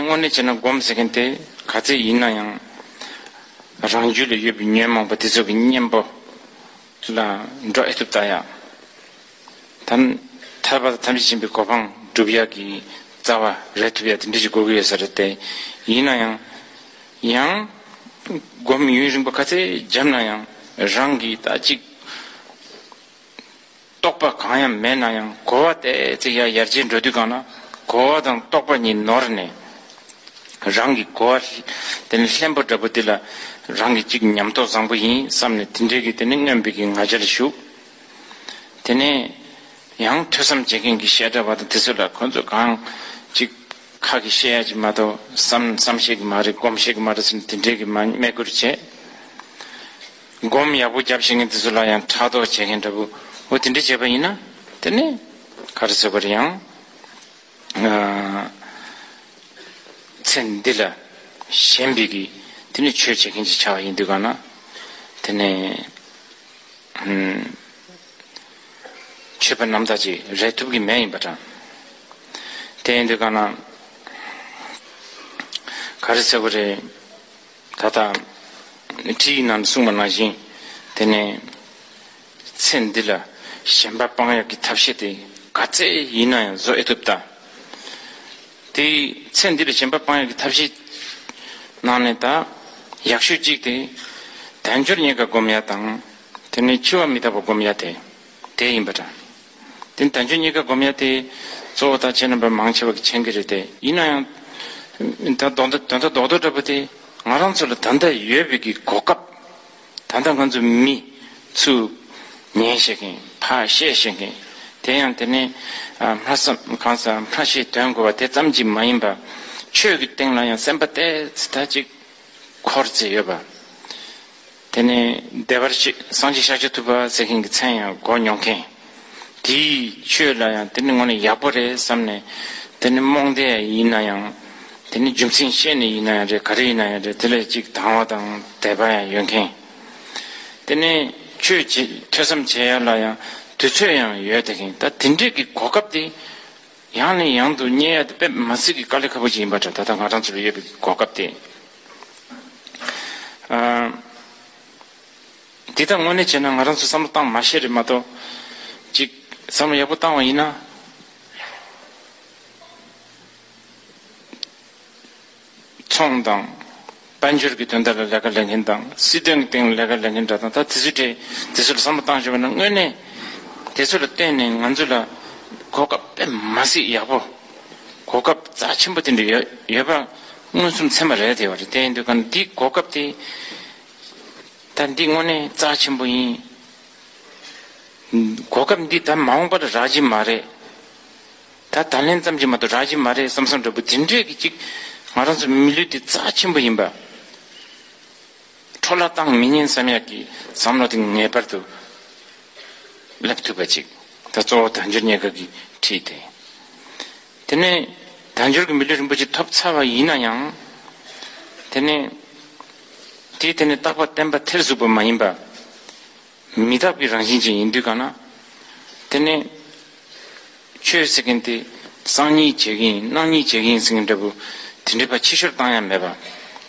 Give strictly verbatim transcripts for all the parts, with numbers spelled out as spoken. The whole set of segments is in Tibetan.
དངོས་གནས་བྱས་ན་སྒོམ་ཟེར་མཁན་དེ་ག་ཚད་ཡིན་ན་ཡང་རང་རྒྱུད་ལ་ཡོད་པའི་ཉོན་མོངས་པ་དེ་ཚོ་གི་གཉེན་པོ་ལ་འགྲོ་ཨེ་ཐུབ་ལྟ་ཡ། ཐམ་ཐར་པ་དང་ཐམས་ཅད་མཁྱེན་པའི་གོ་འཕང་སྒྲུབ་ཡག་གི་རྩ་བ་རེད་ཐུབ་ཡ་དེ་འདྲ་ཞིག་དགོས་ཀྱི་ཡོད་ས་རེད་དེ། ཡིན་ན་ཡང་ཡང་སྒོམ་ཡུན་རིང་པོ་ག་ཚད་བརྒྱབ་ན་ཡང་རང་གི་ད་ཅིག་རྟོགས་པ་གང་ཡང་མེད་ན་ཡང་གོ་བ་ཏོག་ཙམ་ཡར་ཡར་རྒྱས་འགྲོ་དུས་གང་ན་གོ་བ་དང་རྟོགས་པ་གཉིས་ནོར་ནས་རང་གི་གོ་བ་དེ་ནི་ལྷན་པོ་འདྲ་པོ་དེ་ལ་རང་གི་ཅིག་ཉམས་རྟོགས་བཟང་པོ་ཡིན་བསམ་ནས་དེ་འདྲའི་གི་དེ་ནི་མངོན་པའི་གི་ང་རྒྱལ་ཞུགས། དེ་ནས་ཡང་ཐོས་བསམ་བྱེད་མཁན་གྱི་བཤད་གྲྭ་བ་དང་དེ་ཚོ་ལ་ཁོ་ཚོ་གང་ཅིག་ཁ་གི་བཤད་ཡ་ཅིག་མ་གཏོགས་བསམ་བསམ་ཤེས་ཀྱི་མ་རེད། སྒོམ་ཤེས་ཀྱི་མ་རེད་ཟེར་ནས་དེ་འདྲའི་གི་མ་སྨད་སྐུར་བྱས། སྒོམ་ཡག་པོ་རྒྱབ་ཤེས་མཁན་དེ་ཚོ་ལ་ཡང་ཕྲག་དོག་བྱེད་མཁན་འདྲ་པོ་འོ་དེ་འདྲ་བྱས་པ་ཡིན་ན་དེ་ནི་ག་རེ་ཟེར་བ་རེད་ཡང་། ཨ། ཚེ་འདི་ལ་ཞེན་པའི་གི་དེ་ནི་ཆོས་བྱེད་མཁན་ཅིག་ཆགས་པ་ཡིན་དུས་གང་ན་དེ་ནི་ཨམ། ཆོས་པ་རྣམ་དག་ཅིག་རེད་ཐུབ་ཀྱི་མེད་ཡིན་པ་འདྲ། དེ་ཡིན་དུས་གང་ན་ག་རེ་ཟེར་དགོས་རེད། ད་ལྟ་ཁྲིད་ཡིག་ནང་གསུངས་པ་ནང་བཞིན་དེ་ནི་ཚེ་འདི་ལ་ཞེན་པ་སྤང་ཡག་གི་ཐབས་ཤེས་དེ་ག་ཚད་ཡིན་ན་ཡང་བཟོ་ཨེ་ཐུབ་ད། དེ་ཚེ་འདི་ལ་ཞེན་པ་སྤང་ཡག་གི་ཐབས་ཤེས་ནང་ནས་ད་ཡག་ཤོས་གཅིག་དེ་དལ་འབྱོར་རྙེད་དཀའ་སྒོམ་ཡག་དང་དེ་ནས་འཆི་བ་མི་རྟག་པ་སྒོམ་ཡག་དེ་དེ་ཡིན་པ་འདྲ། དེ་ནི་དལ་འབྱོར་རྙེད་དཀའ་སྒོམ་ཡག་དེ་གཙོ་བོ་ད་ཁྱེད་རྣམ་པ་མང་ཆེ་བ་གི་མཁྱེན་གི་རེད་དེ། ཡིན་ན་ཡང་ད་དོན་དག་དོན་དག་རྡོག་རྡོག་འདྲ་པོ་དེ་ང་རང་ཚོ་ལ་ད་ལྟ་ཡོད་པའི་གི་གོ་སྐབས། ད་ལྟ་ང་ཚོ་མི་ཚུར་ཉན་ཤེས་མཁན་ཕར་བཤད་ཤེས་མཁན་དེ་ཡང་དེ་ནི་ཨ་སྨྲ་བསམ་གང་ཟག་སྨྲ་ཤེས་དོན་གོ་བ་དེ་ཙམ་གྱིས་མ་ཡིན་པ་ཆོས་ཀྱི་སྟེང་ལ་ཡང་སེམས་པ་ཏོག་ཙམ་ད་ཅིག་འཁོར་ཙམ་ཡོད་པ། དེ་ནས་བདེ་བར་གཤེགས་སངས་རྒྱས་ཤཱཀྱ་ཐུབ་པ་ཟེར་མཁན་གྱི་མཚན་ཡང་གོ་མྱོང་མཁན། དེའི་ཆོས་ལ་ཡང་དེ་ནི་དངོས་གནས་ཡག་པོ་རེད་བསམ་ནས་དེ་ནི་རྨོངས་དད་ཡིན་ན་ཡང་དེ་ནི་རྒྱུ་མཚན་ཤེས་ནས་ཡིན་ན་ཡང་རེད། ག་རེ་ཡིན་ན་ཡང་རེད། དེ་ལ་ཅིག་དང་བ་དང་དད་པ་ཡང་ཡོད་མཁན། དེ་ནས་ཆོས་བྱེད་ཐོས་བསམ་བྱེད་ཡ་ལ་ཡང་དུས་ཚོད་ཡང་ཡོད་དེ་མཁན། ད་དེ་འདྲས་ཀྱི་གོ་སྐབས་དེ་ཡང་ནས་ཡང་དུ་རྙེད་ཡ་དེ་དཔེ་མ་སྲིད་ཀྱི་དཀའ་ལས་ཁག་པོ་ཅིག་ཡིན་པ་འདྲ། ད་ལྟ་ང་རང་ཚོ་ལ་ཡོད་པའི་གོ་སྐབས་དེ། ཨ། འདི་ལྟར་དངོས་གནས་བྱས་ན་ང་རང་ཚོ་བསམ་བློ་བཏང་མ་ཤེས་རེད་མ་གཏོགས། ཅིག་བསམ་བློ་ཡག་པོ་བཏང་བ་ཡིན་ན། ཚོང་དང་། དཔལ་འབྱོར་གྱི་དོན་དག་ལ་ལས་ཀ་ལས་མཁན་དང་། སྲིད་དོན་གྱི་སྟེང་ལ་ལས་ཀ་ལས་མཁན་འདྲ་དང་། ད་དེ་ཚོའི་གྲས་དེ་ཚོ་ལ་བསམ་བློ་བཏང་བྱས་པ་ན་དངོས་གནས་དེ་ཚོ་ལ་བརྟེན་ནས་ང་ཚོ་ལ་གོ་སྐབས་དཔེ་མ་སྲིད་ཡག་པོ། གོ་སྐབས་རྩ་ཆེན་པོ་དེ་འདྲ་ཡོད་ཡོད་པ་མངོན་སུམ་ཚད་མ་རེད་དེ་བ་རེད། དེ་ཡིན་དུས་གང་འདི་གོ་སྐབས་དེ། ད་འདི་དངོས་གནས་རྩ་ཆེན་པོ་ཡིན། གོ་སྐབས་འདི་ད་མ་འོངས་པར་རག་གི་མ་རེད། ད་ད་ལན་ཙམ་གྱིས་མ་གཏོགས་རག་གི་མ་རེད་བསམ་བསམ་འདྲ་པོ་དེ་འདྲས་ཀྱི་ཅིག་ང་རང་ཚོ་མི་ལུས་འདི་རྩ་ཆེན་པོ་ཡིན་པ། འཕྲོ་བརླག་བཏང་མི་ཉན་བསམ་ཡག་གི་བསམ་བློ་དེ་ངེས་པར་དུ་སླེབས་ཐུབ་པ་ཅིག་ད་གཙོ་བོ་དལ་འབྱོར་རྙེད་དཀའ་གི་ཁྲིད་དེ། དེ་ནས་དལ་འབྱོར་གྱི་མི་ལུས་རིན་པོ་ཆེ་ཐོབ་ཚར་བ་ཡིན་ན་ཡང་། དེ་ནས་དེ་དེ་ནས་རྟག་པ་བརྟན་པ་ཐེར་ཟུག་པ་མ་ཡིན་པ། མི་རྟག་པའི་རང་བཞིན་ཅན་ཡིན་དུས་གང་ན། དེ་ནས་ཆོས་ཟེར་མཁན་དེ་གསང་ཉུལ་བྱེད་ཀྱི་ཡིན་གནང་ཉུལ་བྱེད་ཀྱི་ཡིན་ཟེར་མཁན་འདྲ་པོ་དེ་འདྲའི་བ་ཕྱི་བཤོལ་བཏང་ཡ་མེད་པ།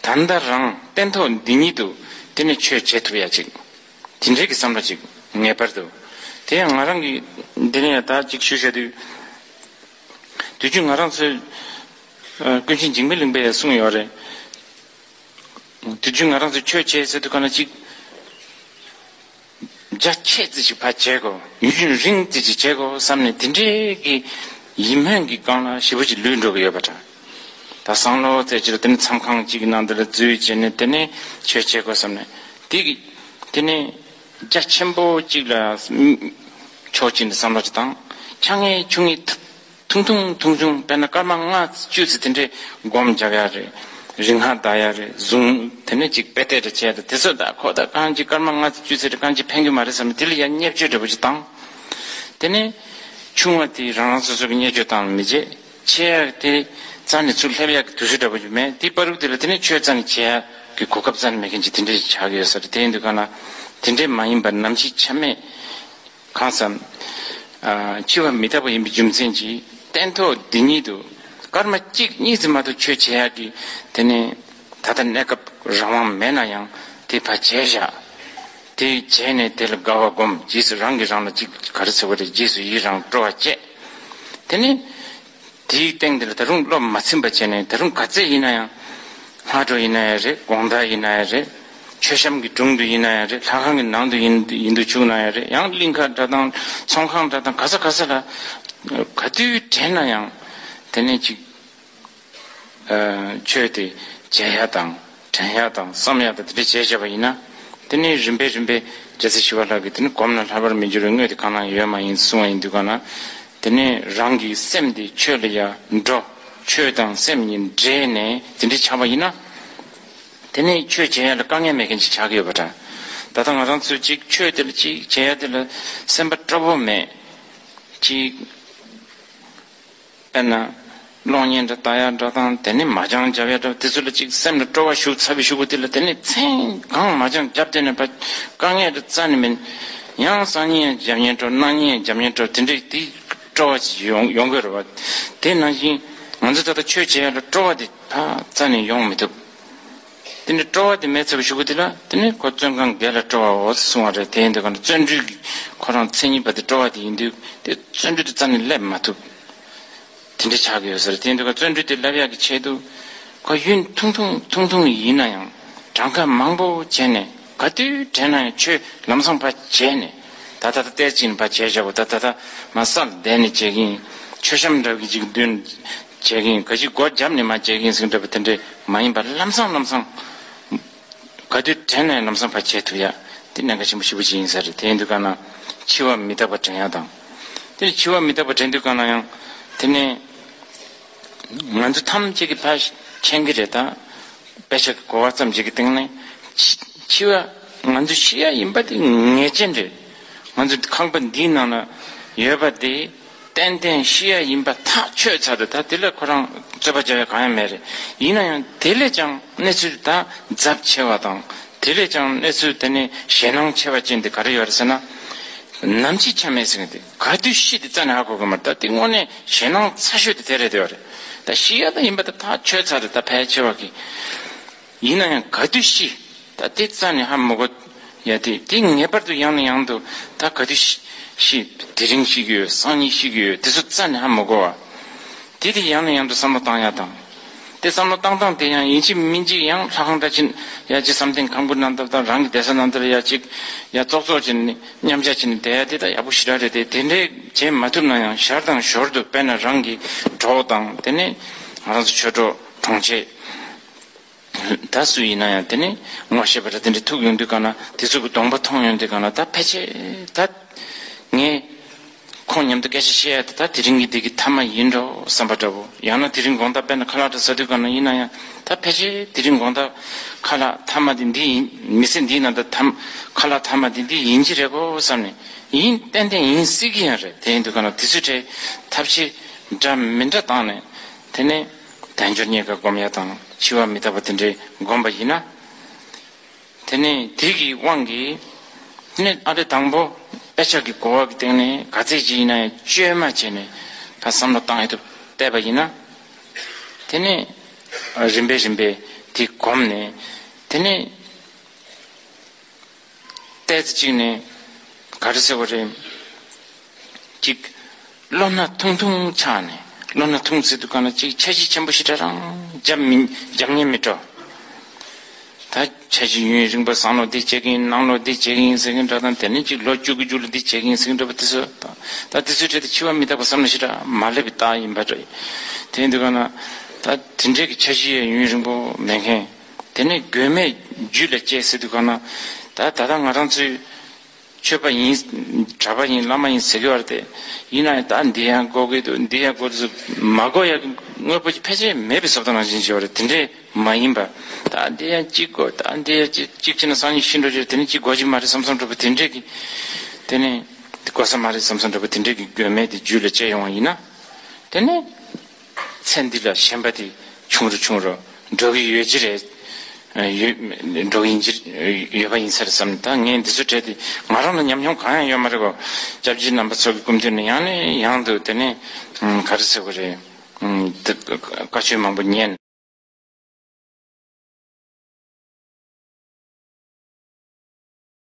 ད་ལྟ་རང་སྟན་ཐོག་འདི་ཉིད་དུ་དེ་ནས་ཆོས་བྱེད་ཐུབ་ཡ་ཅིག་དེ་འདྲའི་གི་བསམ་བློ་ཅིག་ངེས་པར་དུ། དེ་ཡང་ང་རང་གི་འདི་ནས་ཡང་ད་ཅིག་ཞུ་བྱ་དུས། དུས་རྒྱུན་ང་རང་ཚོའི་ཀུན་མཁྱེན་འཇིགས་མེད་གླིང་པས་གསུངས་ཡོད་རེད། དུས་རྒྱུན་ང་རང་ཚོས་ཆོས་བྱེད་ཟེར་དུས་གང་ན་ཅིག་རྒྱ་ཆེ་ཙི་ཞིག་ཕར་བྱེད་དགོས། ཡུན་རིང་ཙི་ཞིག་བྱེད་དགོས་བསམ་ནས་དེ་འདྲའི་གི་ཡིད་སྨོན་གྱི་སྒང་ལ་ཞེ་པོ་ཅིག་ལུས་འགྲོ་གི་ཡོད་པ་འདྲ། ད་སང་ལོ་ཙེ་ཅིག་ལ་དེ་ནས་མཚམས་ཁང་གཅིག་གི་ནང་དེ་ལ་འཛུལ་བྱས་ནས་དེ་ནས་ཆོས་བྱེད་དགོས་བསམ་ནས་དེ་གི་དེ་ནས་རྒྱ་ཆེན་པོ་གཅིག་ལ་ཕྱོགས་གཅིག་ནས་བསམ་བློ་ཅིག་བཏང་། ཆ་ངེས་ཆུང་ངེས་ཐུབ། ཐུང་ཐུང་ཐུང་ཆུང་དཔེར་ན་སྐར་མ་ལྔ་བཅུ་ཙམ་དེ་འདྲའི་སྒོམ་རྒྱག་ཡ་རེད། རིག་སྔགས་བཟླ་ཡ་རེད། གཟུངས་དེ་ནས་ཅིག་དཔེ་བལྟས་རེ་བྱས་ཏེ་དེ་ཚོ་ད་ཁོ་ད་གང་ཅིག་སྐར་མ་ལྔ་བཅུ་ཙམ་རེ་གང་ཅིག་ཕན་གི་མ་རེད་བསམ་ནས་དེ་ལ་ཡ་བརྙས་བཅོས་འདྲ་པོ་ཅིག་བཏང་། དེ་ནས་ཆུང་བ་དེ་རང་རང་སོ་སོ་གི་བརྙས་བཅོས་བཏང་ལ་མི་བྱེད། ཆེ་ཡ་དེ་རྩ་ནས་ཚུར་སླེབས་ཡ་གི་དུས་ཚོད་འདྲ་པོ་ཅིག་མེད། དེ་བར་དུ་དེ་ལ་དེ་ནས་ཆོས་རྩ་ནས་བྱེད་ཡ་གི་གོ་སྐབས་རྩ་ནས་མེད་མཁན་ཅིག་དེ་འདྲ་ཞིག་ཆགས་གི་ཡོད་ས་རེད། དེ་ཡིན་དུས་གང་ལ་དེ་འདྲས་མ་ཡིན་པར་ནམ་ཞིག་ཆ་མེད། གང་ཟེར། ཨ། འཆི་བ་མི་རྟག་པ་ཡིན་པའི་རྒྱུ་མཚན་གྱིས་སྟན་ཐོག་འདི་ཉིད་དུ་ སྐར་མ་གཅིག་གཉིས་ཙམ་མ་གཏོགས་ཆོས་བྱེད་ཡག་གི་དེ་ནས་ད་ལྟ་གནས་སྐབས་རང་དབང་མེད་ན་ཡང་དེ་ཕར་བྱས་བཞག་དེ་བྱས་ནས་དེ་ལ་དགའ་བ་སྒོམ། རྗེས་སུ་རང་གིས་རང་ལ་ཅིག་ག་རེ་ཟེར་བ་རེད། རྗེས་སུ་ཡི་རང་སྤྲོ་བ་བསྐྱེད། དེ་ནས་དེའི་སྟེང་དེ་ལ་ད་རུང་བློ་མ་ཚིམ་པ་བྱས་ནས་ད་རུང་ག་ཚད་ཡིན་ན་ཡང་སྔ་དྲོ་ཡིན་ན་ཡང་རེད། དགོང་དག་ཡིན་ན་ཡང་རེད། མཆོད་བཤམས་ཀྱི་དྲུང་དུ་ཡིན་ན་ཡང་རེད། ལྷ་ཁང་གི་ནང་དུ་ཡིན་ཡིན་དུ་བཅུག་ན་ཡང་རེད། ཡང་གླིང་ཁ་འདྲ་དང་ཚོང་ཁང་འདྲ་དང་ག་ས་ག་ས་ལ་ག་དུས་དྲན་ན་ཡང་དེ་ནས་ཅིག་ཆོས་དེ་བྱེད་ཡ་དང་དྲན་ཡ་དང་བསམ་ཡ་དང་དེ་འདྲ་བྱས་བྱས་པ་ཡིན་ན། དེ་ནས་རིམ་པས་རིམ་པས་རྒྱལ་སྲས་ཞི་བ་ལྷ་གིས་དེ་ནི་གོམས་ན་ལྷག་པར་མི་འགྱུར་བའི་དངོས་དེ་གང་ན་ཡོད་མ་ཡིན་གསུང་བ་ཡིན་དུས་གང་ན། དེ་ནས་རང་གི་སེམས་དེ་ཆོས་ལ་ཡ་འགྲོ། ཆོས་དང་སེམས་གཉིས་འདྲེས་ནས་དེ་འདྲ་ཆགས་པ་ཡིན་ན། དེ་ནས་ཆོས་བྱེད་ཡ་ལ་དཀའ་ངལ་མེད་མཁན་ཅིག་ཆགས་ཀྱི་ཡོད་པ་འདྲ། ད་ལྟ་ང་རང་ཚོས་ཅིག་ཆོས་དེ་ལ་ཅིག་བྱེད་ཡ་དེ་ལ་སེམས་པ་སྤྲོ་པོ་མེད། ཅིག་དཔེར་ན། གློག་བརྙན་འདྲ་ལྟ་ཡག་འདྲ་དང་དེ་ནས་མ་ཅང་རྒྱབ་ཡག་འདྲ་དེ་ཚོ་ལ་ཅིག་སེམས་ལ་སྤྲོ་བ་ཞུགས་ཚར་བའི་གཞུག་གུ་དེ་ལ་དེ་ནས་མཚན་གང་མ་ཅང་རྒྱབ་བསྡད་ནས་ཕར་དཀའ་ངལ་འདྲ་རྩ་ནས་མིན། ཡང་སང་ཉིན་ཡང་རྒྱབ་ཉན་འགྲོ། གནངས་ཉིན་ཡང་རྒྱབ་ཉན་འགྲོ། དེ་འདྲའི་དེ་སྤྲོ་བ་ཅིག་ཡོང་ཡོང་གི་རེད་བ། དེ་ནང་བཞིན་ང་ཚོ་ད་ལྟ་ཆོས་བྱེད་ཡག་ལ་སྤྲོ་བ་དེ་ཕར་རྩ་ནས་ཡོང་མི་ཐུབ། དེ་འདྲ་སྤྲོ་བ་དེ་མེད་ཚར་བའི་གཞུག་གུ་དེ་ལ་དེ་ནས་ཁོ་བཙོན་ཁང་བརྒལ་ལ་སྤྲོ་བའོ་གསུང་བ་རེད། དེ་ཡིན་དུས་གང་ལ་བརྩོན་འགྲུས་ཀྱི་ཁོ་རང་མཚན་ཉིད་པ་དེ་སྤྲོ་བ་དེ་ཡིན་དུས་དེ་བརྩོན་འགྲུས་དེ་རྩ་ནས་སླེབས་མ་ཐུབ། དེ་འདྲ་ཆགས་ཀྱི་ཡོད་ས་རེད། དེ་ཡིན་དུས་གང་བརྩོན་འགྲུས་དེ་སླེབས་ཡག་གི་ཆེད་དུ་ཁོ་ཡུན་ཐུང་ཐུང་ཐུང་ཐུང་ཡིན་ན་ཡང་གྲངས་ཀ་མང་པོ་བྱས་ནས་ག་དུས་དྲན་ན་ཡང་ཆོས་ལམ་སང་ཕར་བྱས་ནས་ད་ད་ད་ལྟའི་ཅིག་ནས་ཕར་བྱས་བཞག་གོ། ད་ད་ད་མ་སལ་བསྡད་ནས་བྱེད་ཀྱིན་མཆོད་བཤམས་འདྲ་བའི་ཅིག་མདུན་བྱེད་ཀྱིན་ག་ཅིག་སྒོ་བརྒྱབ་ནས་མ་བྱེད་ཀྱིན་ཟེར་འདྲ་བ་དེ་འདྲ་མ་ཡིན་པ་ལམ་སང་ལམ་སང་ག་དུས་དྲན་ནས་ལམ་སང་ཕར་བྱེད་ཐུབ་ཡ་དེ་གནད་འགག་ཆེན་པོ་ཞེ་པོ་ཅིག་ཡིན་ས་རེད། དེ་ཡིན་དུས་གང་ན་འཆི་བ་མི་རྟག་པ་དྲན་ཡ་དང་། དེ་ནས་འཆི་བ་མི་རྟག་པ་དྲན་དུས་གང་ན་ཡང་དེ་ནས་ང་ཚོ་ཐམས་ཅད་ཀྱིས་ཕར་མཁྱེན་གྱི་རེད། ད་དཔེ་ཆ་གི་གོ་བ་ཙམ་ཞིག་གི་སྟེང་ནས་འཆི་འཆི་བ་ང་ཚོ་ཤི་ཡ་ཡིན་པ་དེ་ངེས་ཅན་རེད། ང་ཚོ་ཁང་པ་འདིའི་ནང་ན་ཡོད་པ་དེ་ཏན་ཏན་ཤི་ཡ་ཡིན་པ་ཐག་ཆོད་ཚར་རེད། ད་དེ་ལ་ཁོ་རང་རྩོད་པ་རྒྱག་ཡ་གང་ཡང་མེད་རེད། ཡིན་ན་ཡང་དེ་ལས་ཀྱང་གནས་ཚུལ་ད་ཚབས་ཆེ་བ་དང་དེ་ལས་ཀྱང་གནས་ཚུལ་དེ་ནི་ཞེད་སྣང་ཆེ་བ་ཅན་དེ་ག་རེ་ཡོད་རེད་ཟེར་ན། ནམ་འཆི་ཆ་མེད་ཟེར་མཁན་དེ་ག་དུས་ཤི་དེ་རྩ་ནས་ཧ་གོ་གི་མ་རེད། ད་དེ་དངོས་གནས་ཞེད་སྣང་ཚ་ཤོས་དེ་དེ་རེད་དེ་ཡོད་རེད། ད་ཤི་ཡ་ད་ཡིན་པ་ད་ཐག་ཆོད་ཚར་རེད། ད་ཕལ་ཆེ་བ་གི་ཡིན་ན་ཡང་ག་དུས་ཤི། ད་དེ་རྩ་ནས་ཧ་མི་གོ་ཡ་དེ་དེ་ངེས་པར་དུ་ཡང་ནས་ཡང་དུ་ད་ག་དུས་ཤི་ཤི་དེ་རིང་ཤི་གི་ཡོད། སང་ཉིན་ཤི་གི་ཡོད། དེ་ཚོ་རྩ་ནས་ཧ་མི་གོ་བ། དེ་དེ་ཡང་ནས་ཡང་དུ་བསམ་བློ་བཏང་ཡ་དང་། དེ་བསམ་བློ་བཏང་སྟངས་དེ་ཡང་ཡིན་གཅིག་མིན་གཅིག་ཡང་ལྷ་ཁང་འདྲ་ཅིག་ཡ་གཅིག་བསམ་གཏན་ཁང་བུ་ནང་དུ་དང་རང་གི་བསྡད་ས་ནང་དུ་ཡ་གཅིག་ཡ་ཙོག་ཙོག་ཅིག་ནི་མཉམ་བཞག་ཅིག་ནི་བསྡད་ཡ་དེ་ད་ཡག་པོ་ཞེ་དྲག་རེད། དེ་དེ་འདྲས་བྱེད་མ་ཐུབ་ན་ཡང་ཞར་དང་ཞོར་དུ་དཔེར་ན་རང་གི་གྲོགས་དང་དེ་ནས་ང་རང་ཚོ་ཆོས་གྲོགས་གྲོང་ཁྱེར། ད་སུ་ཡིན་ན་ཡང་དེ་ནི་ངོ་ཤེས་པ་འདྲ་དེ་འདྲ་ཐུག་ཡོང་དུས་གང་ན་དེ་ཚོ་གི་གདོང་པ་མཐོང་ཡོང་དུས་གང་ན་ད་ཕལ་ཆེར་ད་ངས་ཁོང་མཉམ་དུ་སྐད་ཆ་བཤད་ཡ་དེ་ད་དེ་རིང་གི་འདི་གི་མཐའ་མ་ཡིན་འགྲོ་བསམ་པ་འདྲ་བོ། ཡང་ན་དེ་རིང་དགོང་དག་དཔེར་ན་ཁ་ལག་འདྲ་ཟ་དུས་གང་ན་ཡིན་ན་ཡང་ད་ཕལ་ཆེར་དེ་རིང་དགོང་དག་ཁ་ལག་མཐའ་མ་དེ་འདི་ཡིན། མི་ཚེ་འདིའི་ནང་དུ་མཐའ་ཁ་ལག་མཐའ་མ་དེ་འདི་ཡིན་གྱི་རེད་གོ་བསམ་ནས་ཡིན། ཏན་ཏན་ཡིན་སྲིད་ཀྱི་ཡང་རེད། དེ་ཡིན་དུས་གང་ན་དེ་ཚོའི་གྲས་ཐབས་ཤེས་འདྲ་མི་འདྲ་བཏང་ནས་དེ་ནས། དལ་འབྱོར་རྙེད་དཀའ་སྒོམ་ཡ་དང་འཆི་བ་མི་རྟག་པ་དེ་འདྲའི་སྒོམ་པ་ཡིན་ན། དེ་ནས་དེ་གི་དབང་གིས་ནི་ཨ་རེ་དང་པོ་དཔེ་ཆ་གི་གོ་བ་གི་སྟེང་ནས་ག་ཚད་ཅིག་ཡིན་ན་ཡང་བཅོས་མ་བྱས་ནས་ཕར་བསམ་བློ་བཏང་ཡ་ཐུབ་བལྟས་པ་ཡིན་ན། དེ་ནས་རིམ་པས་རིམ་པས་དེ་གོམས་ནས་དེ་ནས། ཏོག་ཙམ་ཅིག་ནས་ག་རེ་ཟེར་བ་རེད། ཅིག་བློ་སྣ་ཐུང་ཐུང་ཆགས་ནས་བློ་སྣ་ཐུང་ཟེར་དུས་གང་ན་ཅིག་འཆར་གཞི་ཆེན་པོ་ཞེ་དྲག་རང་རྒྱབ་མི་རྒྱབ་ཉན་མི་སྤྲོ། ད་འཆར་གཞི་ཡུན་རིང་པོ་སང་ལོ་འདི་བྱེད་ཀྱི་ཡིན། གནངས་ལོ་འདི་བྱེད་ཀྱི་ཡིན་ཟེར་མཁན་འདྲ་དང་དེ་ནས་ཅིག་ལོ་བཅུ་གི་མཇུག་ལ་འདི་བྱེད་ཀྱི་ཡིན་ཟེར་མཁན་འདྲ་པོ་དེ་ཚོ་ད་ད་དེ་ཚོའི་གྲས་དེ་འཆི་བ་མི་རྟག་པ་བསམ་ན་ཞེ་དྲག་མ་སླེབས་པའི་རྟགས་ཡིན་པ་འདྲ། དེ་ཡིན་དུས་གང་ན་ད་དེ་འདྲའི་གི་འཆར་གཞི་ཡང་ཡུན་རིང་པོ་མེད་མཁན། དེ་ནས་དགོས་མེད་རྒྱུད་ལ་སྐྱེས་ཟེར་དུས་གང་ན། ད་ད་ལྟ་ང་རང་ཚོའི་ཆོས་པ་ཡིན། གྲྭ་པ་ཡིན། བླ་མ་ཡིན་ཟེར་གི་བར་དེ་ཡིན་ན་ཡང་ད་འདི་ཡང་དགོས་ཀྱི་འདུག་འདི་ཡང་དགོས་ཀྱི་འདུག་མ་དགོས་ཡ་གི་དངོས་པོ་ཅིག་ཕལ་ཆེར་མེད་པའི་བཟོ་ལྟ་ནང་བཞིན་བྱས་པ་རེད། དེ་འདྲས་མ་ཡིན་པ། ད་འདི་ཡང་གཅིག་དགོས། ད་འདི་ཡང་གཅིག་གཅིག་བྱས་ན་སང་ཉིན་ཤི་འགྲོ་རྒྱུ་རེད། དེ་ནས་གཅིག་དགོས་ཀྱི་མ་རེད་བསམ་བསམ་འདྲ་པོ་དེ་འདྲས་ཀྱི། དེ་ནས་དགོས་ས་མ་རེད་བསམ་བསམ་འདྲ་པོ་དེ་འདྲས་ཀྱི་དགོས་མེད་དེ་རྒྱུད་ལ་སྐྱེ་ཡོང་བ་ཡིན་ན། དེ་ནས། ཚེ་འདི་ལ་ཞེན་པ་དེ་ཆུང་རུ་ཆུང་རུ་འགྲོ་གི་ཡོད་ཀྱི་རེད། ཡོད། འགྲོ་གི་ཡིན་གྱི་ཡོད་པ་ཡིན་ས་རེད་བསམ་ནས། ད་ངས་འདི་ཚོ་བྲལ་ཏེ་ང་རང་ལ་ཉམས་མྱོང་གང་ཡང་ཡོད་མ་རེད་གོ། སྐྱབས་རྗེ་རྣམ་པ་ཚོ་གི་སྐུ་མདུན་ནས་ཡང་ནས་ཡང་དུ་དེ་ནས་ག་རེ་ཟེར་དགོས་རེད། ཨུམ། དེ་བཀའ་ཆོས་མང་པོ་ཉན།